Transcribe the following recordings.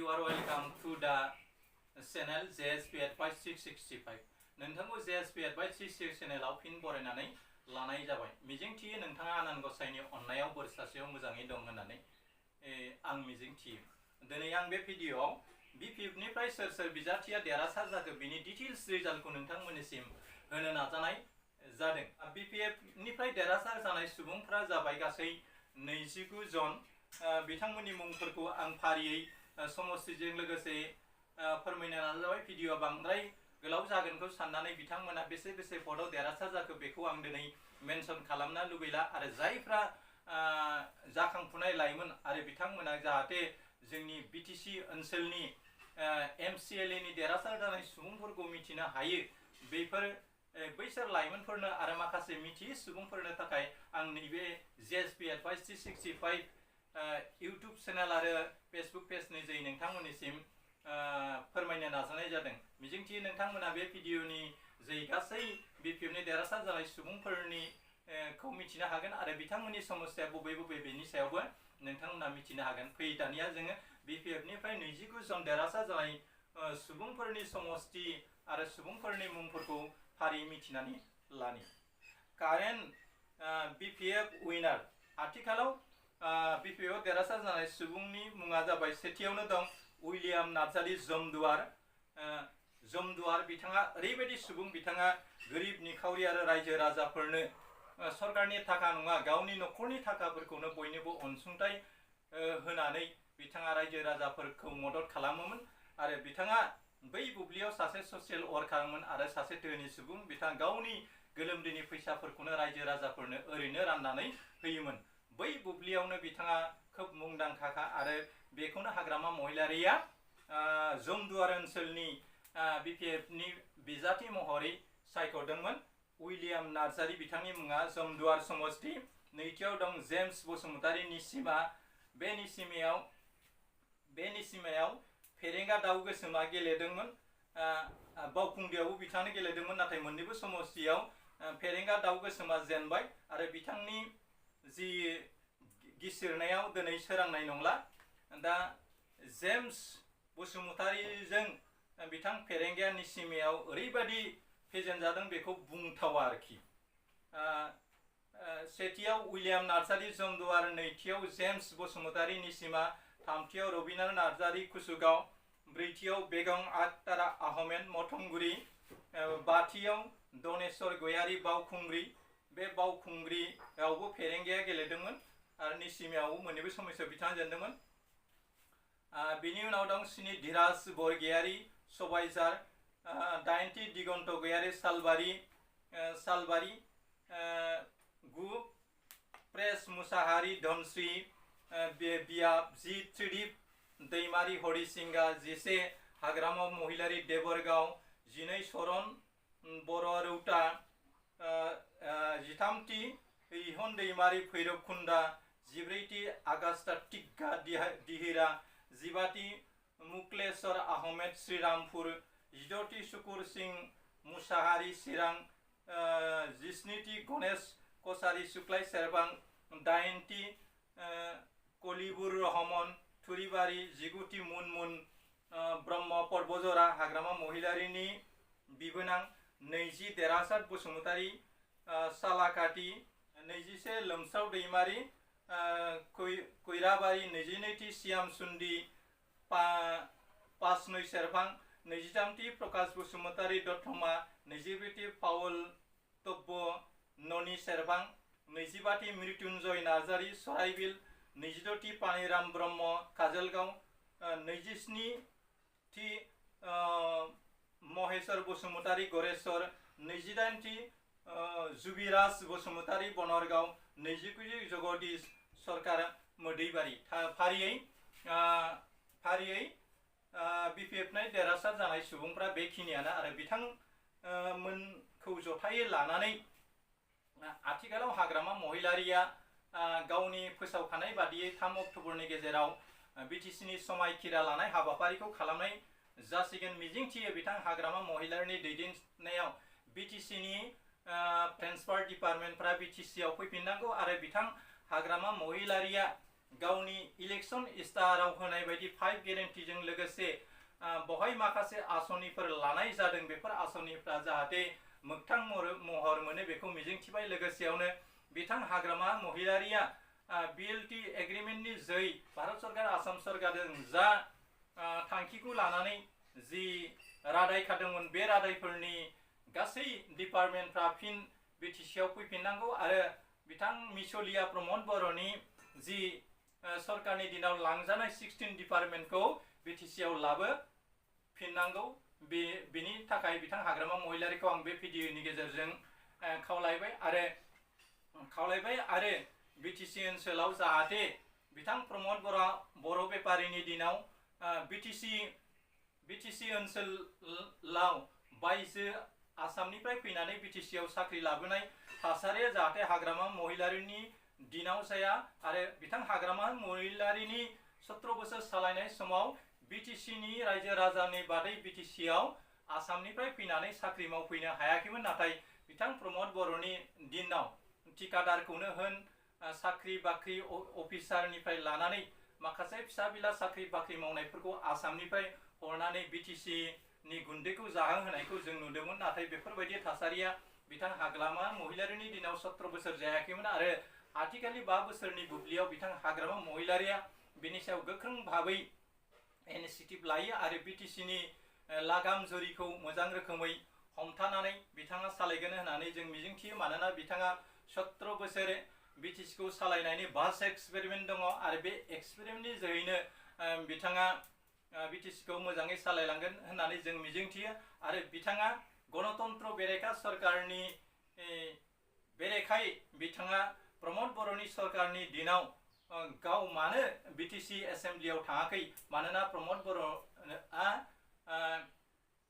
you are welcome to the channel JSP Advice 665. नोंथांखौ JSP Advice 665 चेनेलाव फिन बरायनानै लानाय जाबाय। मिजिंथियो नोंथाङा आनान गसाइनि अननायाव बोर सासेयाव मोजाङै दं होननानै आं मिजिंथियो। दिनै आं बे भिडिअआव BPF-निफ्राय सोर बिजाथिया देरहासार जाखो बिनि डिटेल्स रिजाल्टखौ नोंथांमोननिसिम होनो नाजानाय जादों। BPF-निफ्राय देरहासार जानाय सुबुंफोरा जाबाय गासै 29 जन। बिथांमोननि मुंफोरखौ आं फारियै समस्थिजों लोगोसे फोरमायनो नाजाबाय। भिडिअआ बांद्राय गोलाव जागोनखौ साननानै बिथांमोना बेसे भटआव देरहासार जाखो बेखौ आं दिनै मेनसन खालामनो लुबैला आरो जायफ्रा जाखांफुनाय लाइमोन आरो बिथांमोना जाहाथे जोंनि BTC ओनसोलनि MCLA-नि देरहासार जानाय सुबुंफोरखौ मिथिनो हायो बैसोर लाइमोनफोरनो आरो माखासे मिथियै सुबुंफोरनो थाखाय आं नैबे JSP Advice 665 इउट्युब चेनेल आरो फेसबुक पेजनि जै नोंथांमोननिसिम फोरमायनो नाजानाय जादों। मिजिंथियो नोंथांमोना बे भिडिअनि जै गासै BPF-नि देरहासार जानाय सुबुंफोरनि खौ मिथिनो हागोन आरो बिथांमोननि समस्या बबे बेनि सायावबो नोंथांमोना मिथिनो हागोन। फै दानिया जोङो BPF-निफ्राय 29 जन देरहासार जानाय सुबुंफोरनि समस्ति आरो सुबुंफोरनि मुंफोरखौ फारि मिथिनानै लानि। कारेन्ट BPF उइनार आथिखालाव BPF-आव देरहासार जानाय सुबुंनि मुङा जाबाय सेथियावनो दं उइलियाम नार्जारी जमदुवार। बिथाङा ओरैबायदि सुबुं, बिथाङा गोरिब निखावरि आरो रायजो राजाफोरनो सरकारनि थाखा नङा गावनि न'खरनि थाखाफोरखौनो बयनोबो अनसुंथाइ होनानै बिथाङा रायजो राजाफोरखौ मदद खालामोमोन आरो बिथाङा बै बुब्लियाव सासे ससियेल वार्कारमोन आरो सासे धोनि सुबुं। बिथाङा गावनि गोलोमदैनि फैसाफोरखौनो रायजो राजाफोरनो ओरैनो राननानै होयोमोन। बै बुब्लियावनो बिथाङा खोब मुंदांखा आरो बेखौनो हाग्रामा महिलारिया जमदुवार ओनसोलनि BPF-नि बिजाथि महरै सायख'दोंमोन। उइलियाम नार्जारी बिथांनि मुङा जमदुवार समस्ति। नैथियाव दं जेम्स बसुमतारी निसिमा। बे निसिमायाव फेरेंगा दाउ गोसोमा गेलेदोंमोन। बावखुंग्रियावबो बिथाङानो गेलेदोंमोन, नाथाय मोननैबो समस्तियाव फेरेंगा दाउ गोसोमा जेनबाय आरो बिथांनि जि गिसिरनायाव दिनै सोरांनाय नंला। दा जेम्स बसुमतारीजों बिथां फेरेंगाया निसिमायाव ओरैबायदि फेजेनजादों बेखौ बुंथावा आरोखि। सेथियाव उइलियाम नार्जारी जमदुवार, नैथियाव जेम्स बसुमतारी निसिमा, थामथियाव रबिना नार्जारी कुसुगाव, ब्रैथियाव बेगम आखतारा आहमेद मथंगुरि, बाथियाव दनेश्वर गयारी बावखुंग्रि। बे बावखुंग्रियावबो फेरेंगाया गेलेदोंमोन आरो निसिमायावबो मोननैबो समस्यायाव बिथाङा जेनदोंमोन। बिनि उनाव दं स्नि धीराज बरगयारी सबायझार, 8थि दिगन्त गयारी सालबारि, 9 प्रेस मुसाहारि धनश्री बियाब, 10 त्रिदीप दैमारी हरिसिंगा, 11 हाग्रामा महिलारी देबरगाव, 12 सरन बर' रौता, 13थि इहन दैमारी भैरबकुन्दा, 14थि आगास्ता टिग्गा दिहिरा, 15थि मुक्लेश्वर आहमेद श्रीरामपुर, 16थि शुकुर सिंह मुसाहारि चिरां, 17थि गणेश कसारी सुक्लाय सेरबां, 18थि कलिबुर रहमान थुरिबारि, 19थि मुनमुन ब्रह्म पर्बजरा हाग्रामा महिलारिनि बिबोनां, 20 देरहासार बसुमतारी सालाकाटि, 21 लोमसाव दैमारि कइराबारि, 22थि सियाम सुन्दि पासनै सेरफां, 23थि प्रकाश बसुमतारी दतमा, 24थि पाउल तब्ब ननि सेरफां, 25थि मृत्युंजय नार्जारी सराइबिल, 26थि पानिराम ब्रह्म काजलगाव, 27थि महेश्वर बसुमतारी गरेश्वर, 28थि जुबिराज बसुमतारी बनरगाव, 29थि जगदीश सरकार मोदैबारि। फारियै BPF-नि देरहासार जानाय सुबुंफ्रा बेखिनियानो आरो बिथांमोनखौ जथायै लानानै आथिखालाव हाग्रामा महिलारिया गावनि फोसावखानाय बादियै 3 अक्ट'बरनि गेजेराव BTC-नि समायखिरा लानाय हाबाफारिखौ खालामनाय जासिगोन। मिजिंथियो बिथां हाग्रामा महिलारिनि दैदेननायाव BTC-नि ट्रेन्सफार डिपार्टमेन्टफ्रा BTC-आव फैफिननांगौ आरो बिथां हाग्रामा महिलारिया गावनि इलेक्शन इस्टाराव होनाय बायदि 5 गेरेन्टिजों लोगोसे बहाय माखासे आसनिफोर लानाय जादों बेफोर आसनिफ्रा जाहाथे मोगथां महर मोनो बेखौ मिजिंथिबाय लोगोसेयावनो बिथां हाग्रामा महिलारिया BLT एग्रीमेंटनि जै भारत सरकार आसाम सरकारजों जा थांखिखौ लानानै जि रादाय खादोंमोन बे रादायफोरनि गासै डिपार्टमेन्टफ्रा फिन BTC आव फैफिननांगौ आरो बिथां मिसलिया प्रमद बर'नि जि सरकारनि दिनाव लांजानाय 16 डिपार्टमेन्टखौ BTC आव लाबो फिननांगौ बेनि थाखाय बिथां हाग्रामा महिलारिखौ आं बे भिडिअनि गेजेरजों खावलायबाय आरो BTC ओनसोलाव जाहाथे बिथां प्रमद बर' बेपारिनि दिनाव BTC ओनसोलाव बायजो आसामनिफ्राय फैनानै BTC आव साख्रि लाबोनाय थासारिया जाहाथे हाग्रामा महिलारिनि दिनाव जाया आरो बिथां हाग्रामा महिलारिनि 17 बोसोर सालायनाय समाव BTC नि रायजो राजानि बादै BTC आव आसामनिफ्राय फैनानै साख्रि मावफैनो हायाखैमोन नाथाय बिथां प्रमद बर'नि दिनाव ठिकादारखौनो होन साख्रि बाख्रि अफिसारनिफ्राय लानानै माखासे फिसा बिला साख्रि बाख्रि मावनायफोरखौ आसामनिफ्राय हरनानै BTC नि गुन्दैखौ जाहोनायखौ जों नुदोंमोन नाथाय बेफोरबायदि थासारिया बिथां हाग्रामा महिलारिनि दिनाव 17 बोसोर जायाखैमोन आरो आथिखालनि 5 बोसोरनि बुब्लियाव बिथां हाग्रामा महिलारिया बेनि सायाव गोख्रों भाबै इनिशिएटिभ लायो आरो BTC नि लागाम जरिखौ मोजां रोखोमै हमथानानै बिथाङा सालायगोन होननानै जों मिजिंथियो मानोना बिथाङा 17 बोसोर BTC खौ सालायनायनि भास्ट एक्सपेरिमेन्ट दङ आरो बे एक्सपेरिमेन्टनि जोहैनो बिथाङा BTC खौ मोजाङै सालायलांगोन होननानै जों मिजिंथियो आरो बिथाङा गणतन्त्र बेरेखा सरकारनि बेरेखायै बिथाङा प्रमद बर'नि सरकारनि दिनाव गाव मानो BTC एसेम्ब्लियाव थाङाखै मानोना प्रमद बर'आ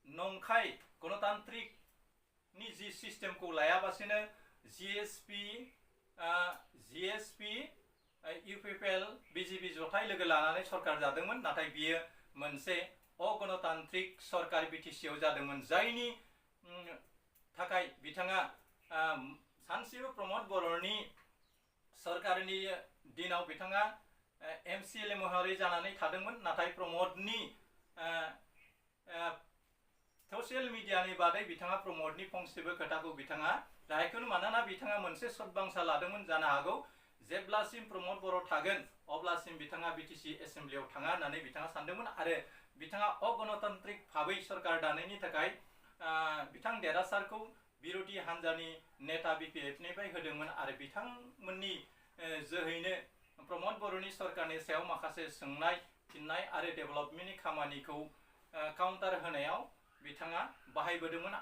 नंखाय गणतान्त्रिकनि जि सिस्टेमखौ लायाबासिनो GSP UPPL BJP जथाय लोगो लानानै सरकार जादोंमोन नाथाय बियो मोनसे अगणतान्त्रिक सरकार BTC आव जादोंमोन जायनि थाखाय बिथाङा सानसेबो प्रमद बर'नि सरकारनि दिनाव बिथाङा MCLA महरै जानानै थादोंमोन नाथाय प्रमदनि ससियेल मिडियानि बादै बिथाङा प्रमदनि फंसेबो खोथाखौ बिथाङा लायाखैमोन मानोना बिथाङा मोनसे सदबांसा लादोंमन जानो हागौ जेब्लासिम प्रमद बर' थागोन अब्लासिम बिथाङा BTC एसेम्ब्लियाव थाङा होननानै बिथाङा सानदोंमोन आरो बिथाङा अगणतान्त्रिक भाबै सरकार दानायनि थाखाय बिथां देरहासारखौ बिरोधी हान्जानि नेता BPF निफ्राय होदोंमोन आरो बिथांमोननि जोहैनो प्रमद बर'नि सरकारनि सायाव माखासे सोंनाय फिननाय आरो डेभेलपमेन्टनि खामानिखौ काउन्टार होनायाव बिथाङा बाहायबोदोंमोन।